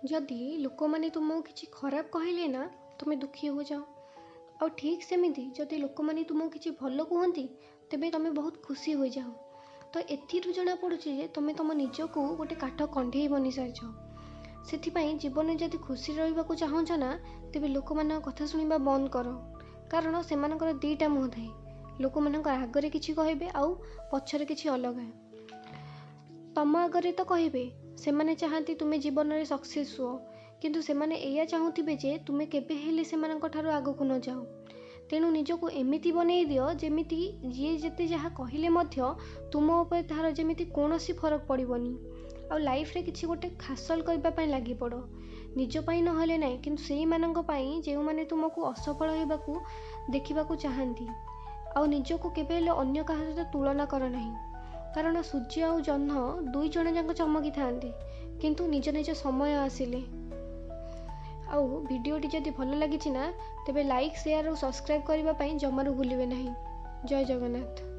ଯଦି ଲୋକମାନେ ତୁମକୁ କିଛି ଖରାପ କହିଲେ ନା, ତୁମେ ଦୁଃଖୀ ହୋଇଯାଅ। ଆଉ ଠିକ୍ ସେମିତି ଯଦି ଲୋକମାନେ ତୁମକୁ କିଛି ଭଲ କୁହନ୍ତି, ତେବେ ତୁମେ ବହୁତ ଖୁସି ହୋଇଯାଅ। ତ ଏଥିରୁ ଜଣାପଡ଼ୁଛି ଯେ ତୁମେ ତୁମ ନିଜକୁ ଗୋଟେ କାଠ କଣ୍ଢେଇ ବନିସାରିଛ। ସେଥିପାଇଁ ଜୀବନରେ ଯଦି ଖୁସି ରହିବାକୁ ଚାହୁଁଛ ନା, ତେବେ ଲୋକମାନଙ୍କ କଥା ଶୁଣିବା ବନ୍ଦ କର। କାରଣ ସେମାନଙ୍କର ଦୁଇଟା ମୁହଁ ଥାଏ, ଲୋକମାନଙ୍କ ଆଗରେ କିଛି କହିବେ ଆଉ ପଛରେ କିଛି ଅଲଗା। ତମ ଆଗରେ ତ କହିବେ ସେମାନେ ଚାହାନ୍ତି ତୁମେ ଜୀବନରେ ସକ୍ସେସ୍ ହୁଅ, କିନ୍ତୁ ସେମାନେ ଏଇଆ ଚାହୁଁଥିବେ ଯେ ତୁମେ କେବେ ହେଲେ ସେମାନଙ୍କ ଠାରୁ ଆଗକୁ ନ ଯାଅ। ତେଣୁ ନିଜକୁ ଏମିତି ବନେଇ ଦିଅ ଯେମିତି ଯିଏ ଯେତେ ଯାହା କହିଲେ ମଧ୍ୟ ତୁମ ଉପରେ ତାହାର ଯେମିତି କୌଣସି ଫରକ ପଡ଼ିବନି। ଆଉ ଲାଇଫ୍ରେ କିଛି ଗୋଟେ ହାସଲ କରିବା ପାଇଁ ଲାଗିପଡ଼, ନିଜ ପାଇଁ ନହେଲେ ନାହିଁ, କିନ୍ତୁ ସେଇମାନଙ୍କ ପାଇଁ ଯେଉଁମାନେ ତୁମକୁ ଅସଫଳ ହେବାକୁ ଦେଖିବାକୁ ଚାହାନ୍ତି। ଆଉ ନିଜକୁ କେବେ ହେଲେ ଅନ୍ୟ କାହା ସହିତ ତୁଳନା କର ନାହିଁ, କାରଣ ସୂର୍ଯ୍ୟ ଆଉ ଜହ୍ନ ଦୁଇ ଜଣ ଯାକ ଚମକିଥାନ୍ତି, କିନ୍ତୁ ନିଜ ନିଜ ସମୟ ଆସିଲେ। ଆଉ ଭିଡ଼ିଓଟି ଯଦି ଭଲ ଲାଗିଛି ନା, ତେବେ ଲାଇକ୍, ସେୟାର ଆଉ ସବସ୍କ୍ରାଇବ୍ କରିବା ପାଇଁ ଜମାରୁ ଭୁଲିବେ ନାହିଁ। ଜୟ ଜଗନ୍ନାଥ।